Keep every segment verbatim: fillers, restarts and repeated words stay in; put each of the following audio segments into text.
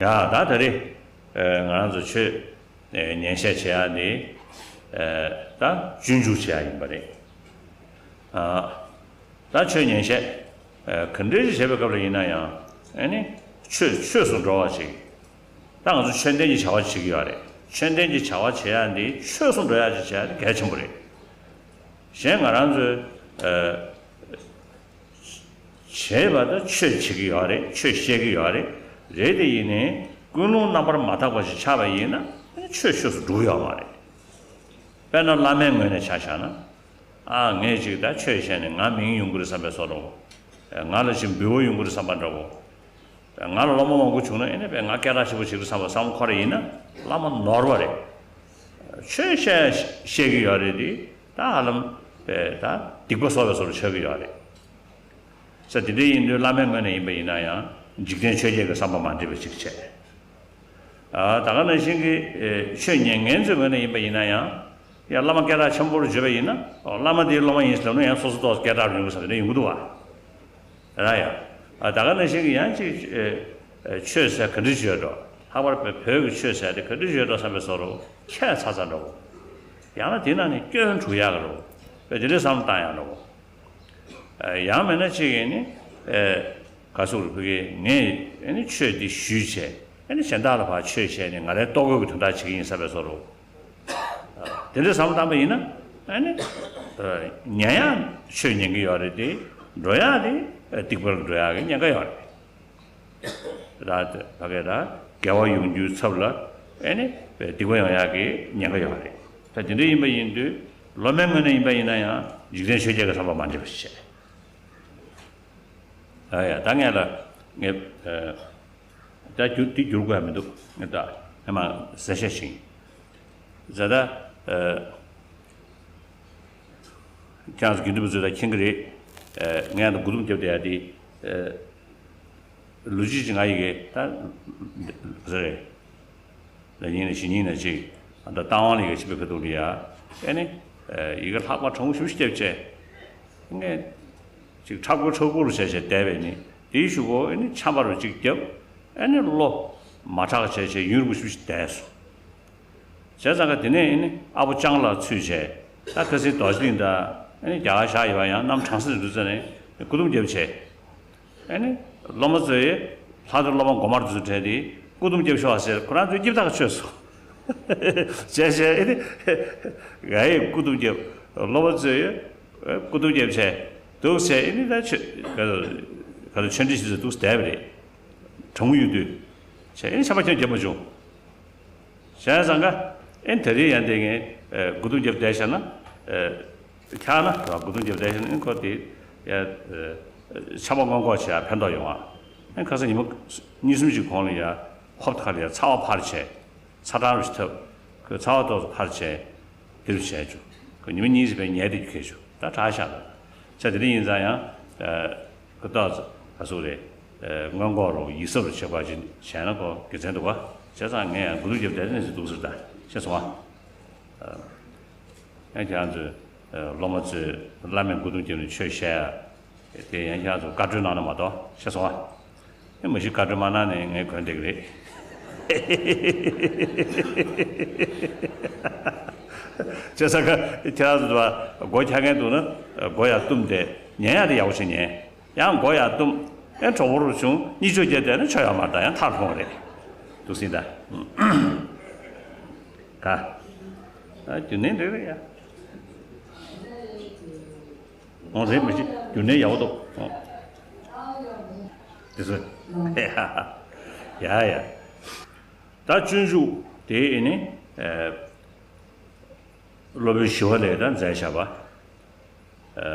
ཡ་ད་ད་རེས་ང་རང་ཚོ་ཆོས་ཉན་བཤད་བྱེད་ཡག་འདི་ད་སྤྱོད་འཇུག་བྱེད་ཡག་ཡིན་པ་རེད། ད་ཆོས་ཉན་བཤད་ག་འདྲ་ཞིག་བྱེད་པའི་སྐབས་ལ་ཡིན་ན་ཡང་ཨ་ནི་ཆོས་ཆོས་སུ་འགྲོ་བ་ཞིག་ད་ང་ཚོ་ཆོས་ལྡན་གྱི་བྱ་བ་བྱེད་ཀྱི་ཡོད་རེད། ཆོས་ལྡན་གྱི་བྱ་བ་བྱེད་ཡག་འདི་ཆོས་སུ་འགྲོ་ཡག་ཅིག་བྱེད་ཡག་འདི་གལ་ཆེན་པོ་རེད། གཞན་ང་རང་ཚོས་བྱས་པ་དང་ཆོས་བྱེད་ཀྱི་ཡོད་རེད། ཆོས་བཤད་ཀྱི་ཡོད་རེད། རེད་དེ་ཡིན་ནའི་ཀུན་སློང་རྣམ་པར་མ་དག་པ་ཞིག་ཆགས་པ་ཡིན་ན་ཆོས་ཆོས་སུ་འགྲོ་གི་ཡོད་མ་རེད། དཔེར་ན་བླ་མའི་ངོས་ནས་ཆ་བཞག་ན། ཨ་ངས་ཅིག་ད་ཆོས་བཤད་ནས་ང་མིང་ཡོང་གི་རེད་བསམ་པའི་བཟོ་འདྲ་བོ། ང་ལ་ཅིག་འབུལ་བ་ཡོང་གི་རེད་བསམ་པ་འདྲ་བོ། ང་ལ་སློབ་མ་མང་པོ་བྱུང་ན་ཨེ་ནས་པས་ང་སྐད་གྲགས་ཆེན་པོ་ཞིག་རེད་བསམ་པ་བསམ་ཁོ་རེ་ཡིན་ན་བླ་མ་ནོར་བ་རེད། ཆོས་བཤད་བཤད་ཀྱི་ཡོད་རེད་དེ་ད་ཧ་ལམ་པས་ད་སྡིག་པ་གསོག་པའི་བཟོ་འདྲ་ཆགས་ཀྱི་ཡོད་རེད། ས་དེ་འདྲ་ཡིན་དུས་བླ་མའི་ངོས་ནས་ཡིན་པ་ཡིན་ན་ཡང་འཇིག་རྟེན་ཆོས་བརྒྱད་ཀྱི་བསམ་པ་མ་འདྲེས་པ་ཅིག་བྱས། ཨ་ད་ག་ནང་བཞིན་གྱི་ཨེ་ཆོས་ཉན་མཁན་ཚོའི་ངོས་ནས་ཡིན་པ་ཡིན་ན་ཡང་། ཡང་བླ་མ་སྐད་གྲགས་ཆེན་པོར་བརྗོད་པ་ཡིན་ན། ཨོ་བླ་མ་དེའི་སློབ་མ་ཡིན་ཟེར་ལབ་ན་ཡང་སོ་སོ་ཏོག་ཙམ་སྐད་གྲགས་ཡོང་གི་ས་དེ་འདྲ་ཡོང་གི་འདུག་བ། ར་ཡ། ཨ་ད་ག་ནང་བཞིན་གྱི་ཡང་ཅིག་ཨེ་ཨེ་ཆོས་ཟེར་ག་འདྲ་བརྗོད་འགྲོ། ལྷག་པར་བོད་ཀྱི་ཆོས་ཟེར་དེ་ག་འདྲ་བརྗོད་འགྲོ་བསམ་པའི་བཟོ་འདྲ་ཁྱད་མཚར་ཙམ་འདྲ་བོ། ཡང་ན་དེ་ནང་ནས་སྐྱོན་འགྲོ་ཡག་འདྲ་བོ། དཔེ་དེ་འདྲའི་བསམ་བློ་བཏང་ཡག་འདྲ་བོ། ཡང་མིན་ན་གཅིག་ཡིན་ནི། ག་ཟེར་དགོས་རེད། ཕ་གི་ངས་ཨ་ནི་ཆོས་འདི་ཞུས་བྱས་ཨ་ནི་གཞན་དག་ལ་ཕར་ཆོས་བཤད་ནས་ང་རའི་ལྟོ་གོས་ཀྱི་དོན་དག་བྱེད་ཀྱི་ཡིན་བསམ་པའི་བཟོ་འདྲ། དེ་འདྲའི་བསམ་བློ་བཏང་པ་ཡིན་ན་ཨ་ནི། ཉན་ཡང་ཆོས་ཉན་གྱི་ཡོད་རེད་དེ། འགྲོ་ཡག་དེ་སྡིག་པར་འགྲོ་ཡག་གི་ཉེན་ཁ་ཡོད་རེད། ད་ཕ་གི་ད་དགེ་བ་ཡོང་རྒྱུའི་ཚབ་ལ་ཨ་ནི་སྡིག་པ་ཡོང་ཡག་གི་ཉེན་ཁ་ཡོད་རེད། ད་དེ་འདྲ་ཡིན་པ་ཡིན་དུས་སློབ་མའི་ངོས་ནས་ཡིན་པ་ཡིན་ན་ཡང་འཇིག་རྟེན་ཆོས་བརྒྱད་ཀྱི་བསམ་པ་མ་འདྲེས་པ་ཞིག་བྱས། ཨ་ཡ་ད་ངས་ལ་ངས་ད་རྒྱུ་འདི་བསྒྱུར་དགོས་ཡ་མི་འདུག་ངས་ད་ཧེ་མ་གསལ་བཤད་ཞིག་ཡིན། ད་ད་ཁྱེད་རང་ཚོ་དགེ་འདུན་པ་ཚོས་ད་མཁྱེན་གྱི་རེད། ངས་ད་མགུར་དུམ་བརྒྱབ་བསྡད་ཡ་དེ། ལོ་རྒྱུས་ཅིག་ང་ཡི་གེ་ད་ཟེར་རེད། ལ་ཉིན་ནས་ཞི་ཉིན་ནས་ཅིག་ད་རྟ་དབང་ལ་ཡི་གེ་ཆེན་པོའི་ཁ་ཐུག་ལ་ཡ་ཨེ་ནི་ཡི་གེ་ལྷག་པ་གྲང་མོ་ཞུ་ཞུ་བརྒྱབ་བྱས་ངས་ཅིག་ཁྲག་ཁུར་ཁྲག་ཁུར་བྱས་བྱས་བསྡད་པས་ནི་དེའི་གཞུག་གུ་ཨེ་ནི་ཆམ་པ་རུ་ཅིག་བརྒྱབ་ཨེ་ནི་བློ་མ་དྲག་བྱས་བྱས་ཡུན་རིང་པོ་ཞུ་ཞུ་བསྡད་སོང་། བྱས་ཙང་ཀ་དེ་ནས་ཨེ་ནི་ཨ་ཕོ་ལྕང་ལ་ཚུད་བྱས་ད་ཁ་སང་རྡོ་རྗེ་གླིང་དང་ཨེ་ནི་རྒྱ་གར་བཞག་ཡོད་པ་ཡང་གནམ་གྲང་ས་རུ་འདུག་ཙང་ནས་མགུར་དུམ་བརྒྱབ་བྱས། ཨ་ནི། སློབ་མ་ཚོས། ལྷག་ཏུ་སློབ་མ་མགོ་དམར་དེ་ཚོ་གྲས་དེ། མགུར་དུམ་རྒྱབ་ཤོག་ཟེར་ཁོ་རང་ཚོའི་སྐྱིབས་ཐག་ཆོད་སོང་། བྱས་བྱས་ཨ་ནི། ང་ཡིས་མགུར་དུམ་རྒྱབ། སློབ་མ་ཚོས། མགུར་དུམ་རྒྱབ་བྱས། འདུག་ཟེར་ཨ་ནི་ད་ཆོས། ག་ཚོད། ག་ཚོད་ཆོས་འབྲེལ་ཞིག་ཚོ་འདུག་བསྡད་པ་རེད། གྲང་མོ་ཡོད་དུས། བྱས་ཨ་ནི་ཆམ་པ་ཁྱོན་རྒྱབ་མ་བྱུང་། བྱས་ཙང་ཀ་ཨེ་ད་རེས་ཡང་དེ་ངས་མགུར་དུམ་རྒྱབ་བསྡད་བཞག་ན། ཁྱག་ན་མགུར་དུམ་རྒྱབ་བསྡད་བཞག་ན་ཨེ་ཁོ་དེ་ཡ་ཆམ་པ་སྔོན་འགོག་བྱེད་ཡ་ཕན་ཐོགས་ཡོང་ཨ། ཨེ་ཁ་སང་ཉི་མ་གཉིས་གསུམ་ཅིག་གོང་ལ་ཡ་ཧོབ་ཁ་ལ་ཡ་ཚ་བ་ཕར་བྱས། ཚ་གྲང་རུ་ཞིག་ཐབས་ཁོས་ཚ་བ་ཏོག་ཙམ་ཕར་བྱས། དེ་རུ་བྱས་བྱུང་། ཁོས་ཉི་མ་གཉིས་ཙམ་པའི་ཉལ་བསྡད་རྒྱུ་ཁེལ་བྱུང་ད་དྲག་ཤག་ལ། ས་དེ་འདྲ་ཡིན་ཙང་ཡང་། ཁོ་ཏོག་ཙམ་ག་ཟུག་རེད། སྔོན་འགོག་རོགས་ཡིད་གཟབ་རུ་བྱེད་པ་ཅིག་བྱས་ན་ཁོ་དགེ་མཚན་འདུག་བ། བྱས་ཙང་ངས་ཡང་མགུར་དུམ་རྒྱབ་བསྡད་ནས་ཟེར་འདུག་ཟེར་ད་ཤེས་སོང་ཨ། ཡང་ཁྱེད་རང་ཚོས་སློབ་མ་ཚོས་བླ་མའི་མགུར་དུམ་རྒྱབ་ནས་ཆོས་བཤད་ཡ། དེ་ཡང་ཁྱེད་རང་ཚོ་བཀའ་འཁྲོལ་གནང་ན་མ་གཏོགས་ཤེས་སོང་ཨ། ཨེ་མ་གཞི་བཀའ་འཁྲོལ་མ་གནང་ནས་ངས་གོན་བསྡད་ཀྱི་རེད། བྱས་ཙང་ཁྱེད་རང་ཚོ་མགོ་འཁྱག་མཁན་འདུག་ན་མགོ་ཡར་བཏུམས་ཏེ་ཉན་ཡག་དེ་ཡག་པོ་ཞིག་ཉན། ཡང་མགོ་ཡར་བཏུམས་ཨེ་གྲོགས་པོ་རུ་བྱུང་གཉིད་ཆོག་རྒྱག་བསྡད་ན་ཆོ་ཡག་མ་རེད་ད་ཡང་ཐག་ལྷུང་བ་རེད། འདུག་སེ་ད། ག་ཨ་རྒྱུ་ནན་རེད་རེད་ཡ། འོང་རེད་མི་ཤེས་རྒྱུ་ནན་ཡག་པོ་འདུག་འོང་། དེ་ཚོ། ཡ་ཡ། ད་སྤྱོད་འཇུག་དེ་ཨེ་ནི། སློབ་དཔོན་ཞི་བ་ལྷས་ད་མཛད་བཞག་པ།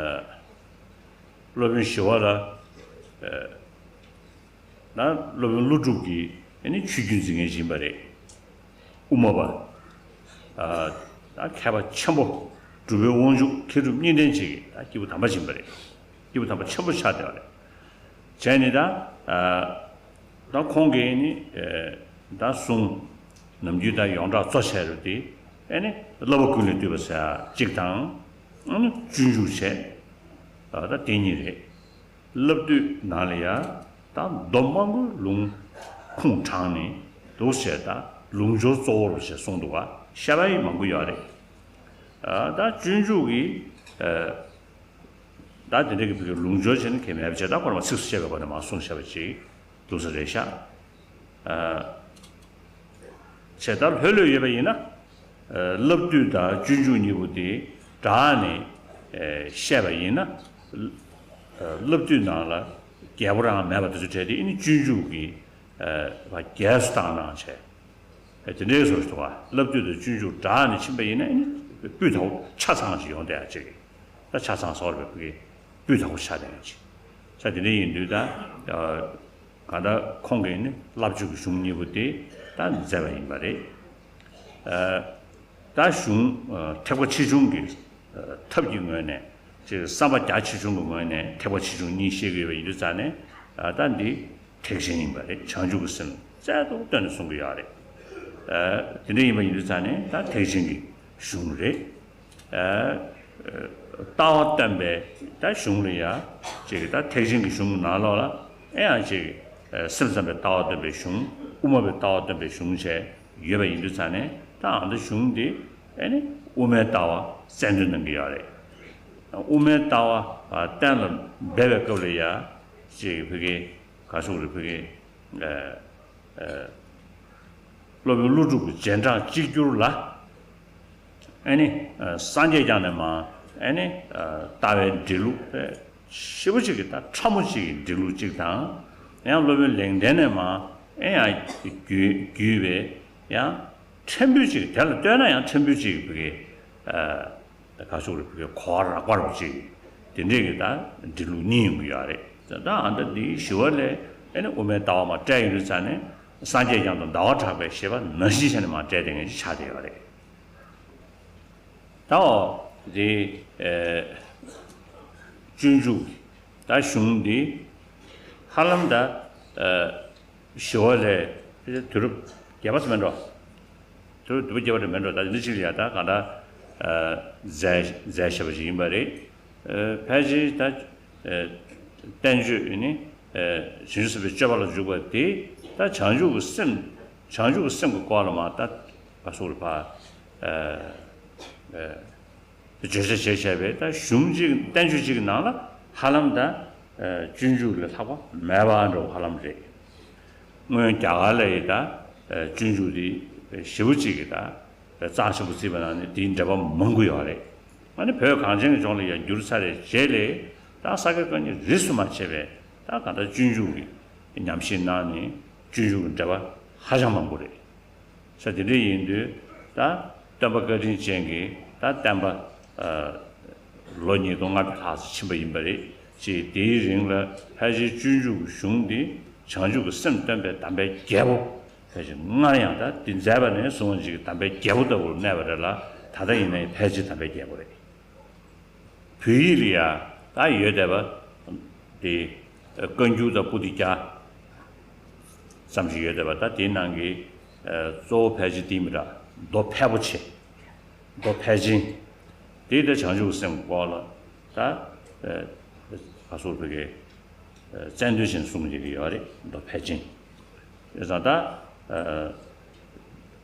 སློབ་དཔོན་ཞི་བ་ལྷ། ད་སློབ་དཔོན་ཀླུ་སྒྲུབ་ཀྱི་ཨ་ནི་ཆོས་བརྒྱུད་འཛིན་མཁན་ཞིག་ཡིན་པ་རེད། དབུ་མ་པ། ད་མཁས་པ་ཆེན་པོ། གྲུབ་པའི་དབང་ཕྱུག་མཁས་གྲུབ་གཉིས་ལྡན་ཅིག་གི་ད་སྐྱེས་བུ་དམ་པ་ཞིག་ཡིན་པ་རེད། སྐྱེས་བུ་དམ་པ་ཆེན་པོ་ཆགས་བསྡད་པ་རེད། བྱས་ནས་ད། ད་ཁོང་གིས་ནི། ད་གསུང་། ནམ་རྒྱུན་ད་ཡོངས་གྲགས་གཙོ་ཆེ་རུ་དེ། ཨེ་ནི། བསླབ་པ་ཀུན་ལས་བཏུས་པ་ཟེར་ཡ་གཅིག་དང་། ཨེ་ནི། སྤྱོད་འཇུག་བྱས། ད་དེ་གཉིས་རེད། བསླབ་བཏུས་ནང་ལ་ཡ། ད་མདོ་སྨྲ་སྒོའི་ལུང་། ཁུངས་དྲངས་ནས་འདུག་ཟེར། ད་ལུང་སྦྱོར་གཙོ་བོར་ཞེས་གསུངས་འདུག་བ། བཤད་པ་ཡི་མང་པོ་ཡོད་རེད། ཨ། ད་སྤྱོད་འཇུག་གི། ཨ། ད་དེ་འདྲ་གི་བོད་ཀྱི་ལུང་སྦྱོར་བྱས་ན་གལ་མེད་པ་བྱས། ད་ཁོ་རང་ཚིགས་སུ་བཅད་པའི་སྒོ་ནས་མར་གསུངས་བཞག་པ་ཅིག་འདུག་ས་རེད་ཤག་ཨ། བྱས་ད་ལྷོད་ལྷོད་ཡོད་པ་ཡིན་ན། ཨ། བསླབ་བཏུས་དང་སྤྱོད་འཇུག་གཉིས་པོ་དེ་སྦྲགས་ནས། ཨ། བཤད་པ་ཡིན་ན། ཨ། བསླབ་བཏུས་ནང་ལ་རྒྱས་པོ་རང་མེད་པ་དེ་ཚོ་བྲལ་ཏེ། ཨ་ནི་སྤྱོད་འཇུག་གི། ཨ། རྒྱས་སུ་བཏང་གནང་བྱས། ཨ། དེ་འདྲའི་བཟོ་ཞིག་འདུག་བ། བསླབ་བཏུས་དང་སྤྱོད་འཇུག་སྦྲགས་ནས་ཕྱིན་པ་ཡིན་ན། ཨ་ནི་སྤུས་དག་པོ་ཆ་ཚང་ཞིག་ཡོང་བསྡད་ཡ་ཅིག་ད་ཆ་ཚང་ཟེར་བ་རེད་པས། སྤུས་དག་པོ་ཆགས་བསྡད་ཡ་ཅིག་ས་དེ་འདྲ་ཡིན་དུས་ད། ཨ། གང་ལྟར་ཁོང་གིས་ནི་བསླབ་བྱའི་གཞུང་གཉིས་པོ་དེ་ད་མཛད་པ་ཡིན་པ་རེད། ཨ། ད་གཞུང་། ཨ། ཐེག་པ་ཆེ་ཆུང་གི། ཨ། ཐབས་ཀྱི་ངོས་ནས། ཅིག་བསམ་པ་རྒྱ་ཆེ་ཆུང་གི་ངོས་ནས་ཐེག་པ་ཆེ་ཆུང་གཉིས་བཤད་ཀྱི་ཡོད་པ་ཡིན་དུས་ཙང་ནས། ཨ། ད་འདི་ཐེག་ཆེན་ཡིན་པ་རེད། བྱང་ཆུབ་ཀྱི་སེམས་རྩལ་དུ་བཏོན་ནས་གསུང་གི་ཡོད་རེད། ཨ། དེ་འདྲ་ཡིན་པ་ཡིན་དུས་ཙང་ནས་ད་ཐེག་ཆེན་གྱི་གཞུང་རེད། ཨ། ལྟ་བ་སྟོན་པའི་ད་གཞུང་ལ་ཡ། ཅིག་ད་ཐེག་ཆེན་གྱི་གཞུང་གི་ནང་ལོགས་ལ། ཨེ་ཡང་ཅིག་ཨ། སེམས་ཙམ་པའི་ལྟ་བ་སྟོན་པའི་གཞུང་། དབུ་མ་པའི་ལྟ་བ་སྟོན་པའི་གཞུང་བཅས་ཡོད་པ་ཡིན་དུས་ཙང་ནས། ད་ཨ་ནི་གཞུང་འདི། ཨེ་ནི་དབུ་མའི་ལྟ་བ་རྩལ་འདོན་གནང་གི་ཡོད་རེད། དབུ་མའི་ལྟ་བ། ཨ། གཏན་ལ་འབེབས་པའི་སྐབས་ལ་ཡ། ཅིག་བོད་ཀྱི་ག་ཟེར་དགོས་རེད། བོད་ཀྱི། ཨ། ཨ། སློབ་དཔོན་ཀླུ་སྒྲུབ་ཀྱི་རྗེས་འབྲང་གཅིག་གྱུར་ལ། ཨེ་ནི། ཨ། སངས་རྒྱས་བསྐྱངས་ནས་མར། ཨེ་ནི། ཨ། ལྟ་བའི་འགྲེལ་ལུགས་དཔེ་ཞེ་པོ་ཅིག་གི། ད་ཕྲ་མོ་ཅིག་གི་འགྲེལ་ལུགས་ཅིག་དང་། ཡང་སློབ་དཔོན་ལེགས་ལྡན་ནས་མར། ཨེ་ཡང་བརྒྱུད་བརྒྱུད་པའི་ཡང་ཕྲན་བུ་ཅིག། དེ་ལ་ལྟོས་ན་ཡང་ཕྲན་བུ་ཅིག་གི། ཨ། ག་ཟེར་དགོས་རེད། བོད་ཀྱི་གོ་བ་རགས་པ་རུ་ཅིག་དེ་འདྲས་ཀྱི་ད་འགྲེལ་ལུགས་གཉིས་ཡོང་གི་ཡོད་རེད། ད་ཨ་ད་འདི་ཞི་བ་ལྷས། ཨེ་ནི་དབུ་མའི་ལྟ་བ་མར་བཀྲལ་ཡོང་དུས་ཙང་ནས། སངས་རྒྱས་བསྐྱངས་དང་ཟླ་བ་གྲགས་པའི་བཞེད་པ་ནང་བཞིན་བྱས་ནས་མར་བཀྲལ་བསྡད་མཁན་ཅིག་ཆགས་བསྡད་ཡོད་རེད། ད་འོ་དེ། ཨ། སྤྱོད་འཇུག་གི་ད་གཞུང་འདི་ཧ་ལམ་ད། ཨ། ཞི་བ་ལྷས་དུས་རབས་བརྒྱད་པ་ཙམ་མིན་འགྲོ། དུས་རབས་བདུན་པ་བརྒྱད་པ་རེད་མིན་འགྲོ། ད་འདི་ཅིག་ལ་ཡ་ད་གང་ལྟར། ཨ། མཛད་མཛད་བཞག་པ་ཞིག་ཡིན་པ་རེད། ཨ། ཕལ་ཆེར་ད། ཨ། བསྟན་བཅོས་ནི། ཨ། བྱང་ཆུབ་སེམས་དཔའི་སྤྱོད་པ་ལ་འཇུག་པ་དེ། ད་བྱང་ཆུབ་ཀྱི་སེམས། བྱང་ཆུབ་ཀྱི་སེམས་ཀྱི་སྐོར་ལ་མར་ད་ག་ཟེར་དགོས་རེད། ཕར། ཨ། ཨ། བརྗོད་བྱ་བྱས་བྱས་པའི་ད་གཞུང་གཅིག་བསྟན་བཅོས་གཅིག་གི་ནང་ལ་ཧ་ལམ་ད། ཨ། སྤྱོད་འཇུག་ལས་ལྷག་པ་མེད་པ་འདྲ་བོ་ཧ་ལམ་རེད། སྔོན་རྒྱ་གར་ལ་ཡི་ད། ཨ། སྤྱོད་འཇུག་འདི་ཞེ་པོ་ཅིག་གི་ད་རྩ་ཆེན་པོ་བརྩིས་པ་ན་ནི་དེའི་འགྲེལ་པ་མང་པོ་ཡོད་རེད། ཨ་ནི་བོད་གངས་ཅན་གྱི་ལྗོངས་ལ་ཡང་བསྒྱུར་ཚར་རེ་རྗེས་ལ། ད་ས་དགེ་བཀའ་རྙིང་རིས་སུ་མ་ཆད་པའི་ད་གང་ལྟར་སྤྱོད་འཇུག་གི་ཉམས་བཞེས་གནང་ནས་སྤྱོད་འཇུག་གི་འགྲེལ་པ་ཧ་ཅང་མང་པོ་རེད། ས་དེ་འདྲ་ཡིན་དུས་ད་སྟོན་པ་བཀའ་དྲིན་ཅན་གྱི་ད་བསྟན་པ། ཨ། ལོ་ཉིས་སྟོང་ལྔ་བརྒྱ་ལྷག་ཙམ་ཕྱིན་པ་ཡིན་པ་རེད། ཅེས་དེའི་རིང་ལ་ཕལ་ཆེར་སྤྱོད་འཇུག་གི་གཞུང་འདི་བྱང་ཆུབ་ཀྱི་སེམས་སྟོན་པའི་གདམས་པའི་རྒྱལ་པོ། ཕལ་ཆེར་སྔར་ཡང་ད་འདི་མཛད་པ་ནས་བཟུང་བ་ཅིག་གི་གདམས་པའི་རྒྱལ་པོ་ལྟ་བུར་གནས་པ་རེད་ལ། ད་ལྟ་ཡིན་ན་ཡང་ཕལ་ཆེར་གདམས་པའི་རྒྱལ་པོ་རེད། བོད་ཡིག་ལ་ཡ་ད་ཡོད་བསྡད་པ་དེ། བཀའ་འགྱུར་དང་པོ་ཏི་བརྒྱ་ཙམ་ཞིག་ཡོད་བསྡད་པ། ད་དེའི་ནང་གི། ཨ། གཙོ་བོ་ཕལ་ཆེར་དེ་མི་འདྲ། མདོ་ཕལ་པོ་ཆེ། མདོ་ཕལ་ཆེན། དེ་ད་བྱང་ཆུབ་སེམས་སྐོར་ལ་ད། ཨ། ག་ཟེར་དགོས་རེད། ཨ། རྩལ་འདོན་བྱས་ནས་གསུངས་ཡོད་ཀྱི་ཡོད་རེད། མདོ་ཕལ་ཆེན། བྱས་ཙང་ད། ཨ།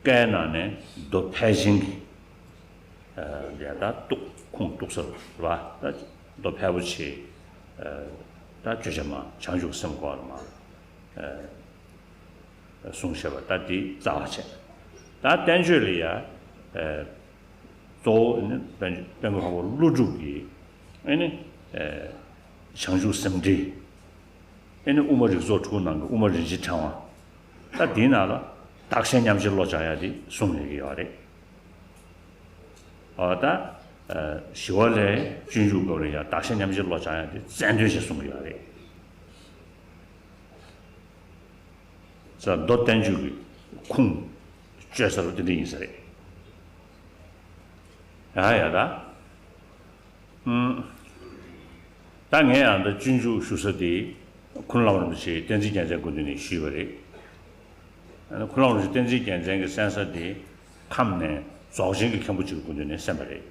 བཀའི་ནང་ནས་མདོ་ཕལ་ཆེན་གྱི། ཨ། ལ་ཡ་ད་གཏུགས། ཁུངས་གཏུགས་ས་རེད་པ། ད་མདོ་ཕལ་པོ་ཆེ། ཨ། ད་བརྗོད་བྱ་མར་བྱང་ཆུབ་སེམས་སྐོར་ལ་མར། ཨ། གསུངས་བཞག་པ་ད་དེ་རྩ་བ་བྱས། ད་བསྟན་བཅོས་ལ་ཡ། ཨ། གཙོ་བོ་ནི་དཔལ་དཔལ་མགོན་འཕགས་པ་ཀླུ་སྒྲུབ་ཀྱི། ཨ་ནི། ཨ། བྱང་ཆུབ་སེམས་འགྲེལ། ཨ་ནི་དབུ་མ་རིགས་ཚོགས་དྲུག་ནང་གི་དབུ་མ་རིན་ཆེན་ཕྲེང་བ། ད་འདིའི་ནང་ལ་བདག་གཞན་མཉམ་བརྗེའི་བློ་སྦྱང་ཡ་དེ་གསུངས་ཡོད་ཀྱི་ཡོད་རེད། འོ་ད། ཨ། ཞི་བ་ལྷས་སྤྱོད་འཇུག་སྐོར་ལ་ཡང་བདག་གཞན་མཉམ་བརྗེའི་བློ་སྦྱང་ཡ་དེ་རྩལ་འདོན་བྱས་གསུངས་ཀྱི་ཡོད་རེད། ས་མདོ་བསྟན་བཅོས་ཀྱི་ཁུངས་བཅོལ་ས་རུ་དེ་འདྲ་ཡིན་ས་རེད། ཡ་ཡ་ད། ཨུམ། ད་ངས་ཡང་ད་སྤྱོད་འཇུག་ཞུ་ས་དེ་ཁུ་ནུ་བླ་མ་རིན་པོ་ཆེའི་བསྟན་འཛིན་རྒྱལ་མཚན་སྐུ་མདུན་ནས་ཞུས་པ་རེད། ཁུ་ནུ་བླ་མ་རིན་པོ་ཆེ་བསྟན་འཛིན་རྒྱལ་མཚན་གྱི་གསན་ས་དེ་ཁམས་ནས་རྫོགས་ཆེན་གྱི་མཁན་པོ་གཅིག་གི་སྐུ་མདུན་ནས་གསན་པ་རེད།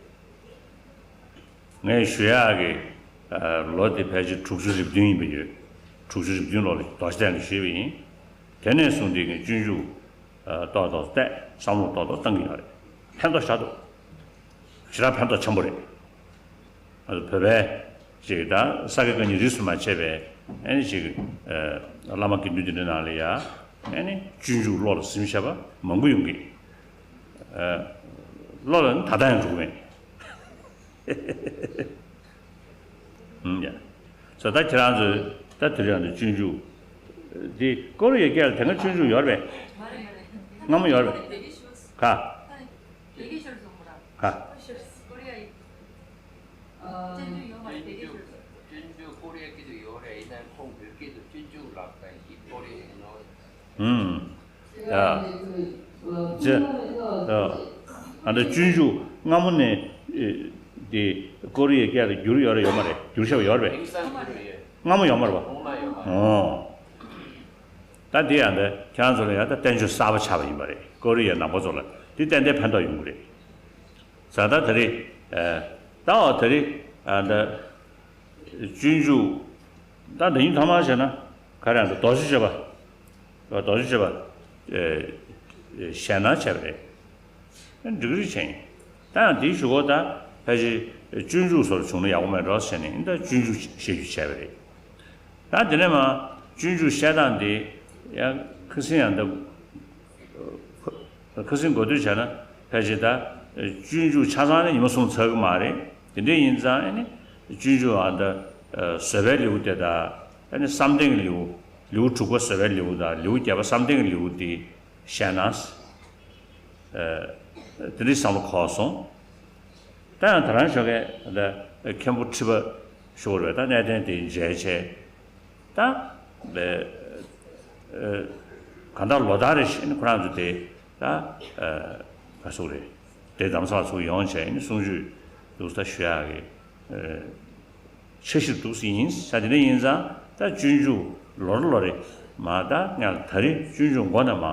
ངས་ཞུ་ཡག་གི། ཨ། ལོ་དེ་ཕལ་ཆེར་དྲུག་ཅུ་རེ་བདུན་ཡིན་པ་ཡོད། དྲུག་ཅུ་རེ་བདུན་ལོ་ལ་རྡོ་རྗེ་གདན་ལ་ཞུས་པ་ཡིན། དེ་ནས་བཟུང་སྟེ་གི་སྤྱོད་འཇུག་ཨ་ཏོག་ཏོག་བལྟས་བསམ་བློ་ཏོག་ཏོག་བཏང་གི་ཡོད་རེད། ཕན་ཐོགས་ཞེ་དྲག་འདུག་ཞེ་དྲག་ཕན་ཐོགས་ཆེན་པོ་རེད། ཨ་བོད་པའི་ཅིག་ད་ས་དགེ་བཀའ་རྙིང་རིས་སུ་མ་ཆད་པའི་ཨ་ནི་ཅིག་ཨ་བླ་མ་དགེ་འདུན་འདི་འདྲའི་ནང་ལ་ཡ་ཨ་ནི་སྤྱོད་འཇུག་བློ་ལ་ཟིན་བྱས་པ་མང་པོ་ཡོང་གི། ཨ་བློ་ལ་ནི་ད་ལྟ་ཡང་འགྲོ་གི་མེད། ཨུམ་ཡ། ས་ད་ཁྱེད་རང་ཚོས་ད་དེ་རིང་ཡང་ནི་སྤྱོད་འཇུག་འདི་ཀོ་རི་ཡའི་སྐད་ལ་དེ་སྔ་སྤྱོད་འཇུག་ཡོད་རེད་པས། སྔ་མོ་ཡོད་རེད་པས། ག་ག་སྤྱོད་འཇུག་ཡོད་མ་རེད། དེ་གའི་ཞོར་དུ། སྤྱོད་འཇུག་ཀོ་རི་ཡ་སྐད་དུ་ཡོད་རེད། ཡིན་ནའང་ཁོང་བོད་སྐད་དུ་སྤྱོད་འཇུག་ལབ་པ་ཡིན། ཀོ་རི་ཡ་ཡིན་ནོ། ཨུམ། ཡ། ཅི། ཡ། ཨ་འདྲ་སྤྱོད་འཇུག་སྔ་མོ་ནས་ཨེ་དེ་ཀོ་རི་ཡའི་སྐད་ལ་བསྒྱུར་ཡོད་རེད་ཡོད་མ་རེད། བསྒྱུར་བཞག་ཡོད་རེད་པས། དེང་སང་བསྒྱུར་ཡོད། སྔ་མོ་ཡོད་མ་རེད་པ། ཐོག་མ་ཡོད་མ་རེད། ཨོ། ད་འདི་ཡང་འདི་ཁྱེད་རང་ཚོ་ལ་ཡང་ད་བསྟན་བཅོས་གསར་པ་ཆགས་པ་ཡིན་པ་རེད། ཀོ་རི་ཡའི་ནང་པ་ཚོ་ལ་འདི་ཏན་ཏན་ཕན་ཐོགས་ཡོང་གི་རེད། ས་ད་དེ་རིང་ཨ་ད་འོ་དེ་རིང་ཨ་འདི་སྤྱོད་འཇུག་ད་འདི་ཉིད་ཐོག་མར་བྱས་ན་ག་རེ་ཡང་འདི་རྡོ་རྗེ་སྤྱོད་པ། རྡོ་རྗེ་སྤྱོད་པ་ཨེ་ཨེ་ཞལ་ནང་བྱས་པ་རེད། འགྲིག་རིགས་བྱས་ཡིན། ད་ཡང་འདིའི་གཞུག་གུ་ད་ཕལ་ཆེར་སྤྱོད་འཇུག་སོགས་བྱུང་ན་ཡག་པོ་མེད་འགྲོ་ཟེར་ནས་ད་སྤྱོད་འཇུག་བཤད་རྒྱུ་བྱས་པ་རེད། ད་དེ་ནས་མ་སྤྱོད་འཇུག་བཤད་སྟངས་འདི་ཡང་ཁ་སང་ཡང་འདི་ཁ་སང་གོ་ཐོས་བྱས་ན་ཕལ་ཆེར་ད་སྤྱོད་འཇུག་ཆ་ཚང་ནི་ཉི་མ་གསུམ་ཚར་གི་མ་རེད། དེ་འདྲ་ཡིན་ཙང་ཨ་ནི་སྤྱོད་འཇུག་ཨ་འདི་བཟོད་པའི་ལེའུ་དེ་དང་ཨ་ནི་བསམ་གཏན་གྱི་ལེའུ། ལེའུ་དྲུག་པ་བཟོད་པའི་ལེའུ་དང་ལེའུ་བརྒྱད་པ་བསམ་གཏན་གྱི་ལེའུ་དེ་བཤད་ན། ཨ་དེ་འདྲའི་བསམ་བློ་འཁོར་སོང་། ད་ཡང་དེ་རང་ཞོགས་ཀས་ད་མཁན་པོ་ཁྲི་པ་ཞུ་བར་བས་ད་གནས་བརྟན་དེ་མཇལ་བྱས། ད་ལས་ཨ་གང་ལྟར་ལོ་ལྟར་རེ་བཞིན་ཁོ་རང་ཚོ་དེ་ད་ཨ་ག་ཟེར་དགོས་རེད། དེ་རྡ་རམ་ས་ལ་ཚུར་ཡོང་བྱས་ནས་གསུང་ཆོས་འདུག་ད་ཞུ་ཡག་གི་ཨ་འཆར་གཞི་འདུག་སེ་ཡིན། ས་དེ་འདྲ་ཡིན་ཙང་ད་སྤྱོད་འཇུག་ལོ་རེ་ལོ་རེ་མ་ད་ང་ད་རེས་སྤྱོད་འཇུག་མགོ་ནས་མ་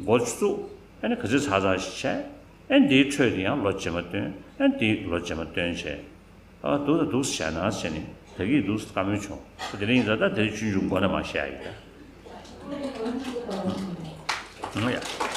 འགོ་བཙུགས། ཨ་ནི་ག་ཚོད་ཚར་ཚར་ཞིག་བྱས། ཨ་ནི་འདིའི་འཕྲོས་དེ་ཡང་ལོ་རྗེས་མ་བཏོན། ཨ་ནི་འདི་ལོ་རྗེས་མ་བཏོན་བྱས། ཨ་འདུག་ད་འདུག་སེ་བྱས་ན་བྱས་ནས་ད་གིན་འདུག་སེ་བཀའ་མོལ་བྱུང་། ད་དེ་རིང་ཡིན་ཙང་ད་དེ་རིང་སྤྱོད་འཇུག་མགོ་ནས་མ་བཤད་ཡིན་ད། ཨང་ཡ།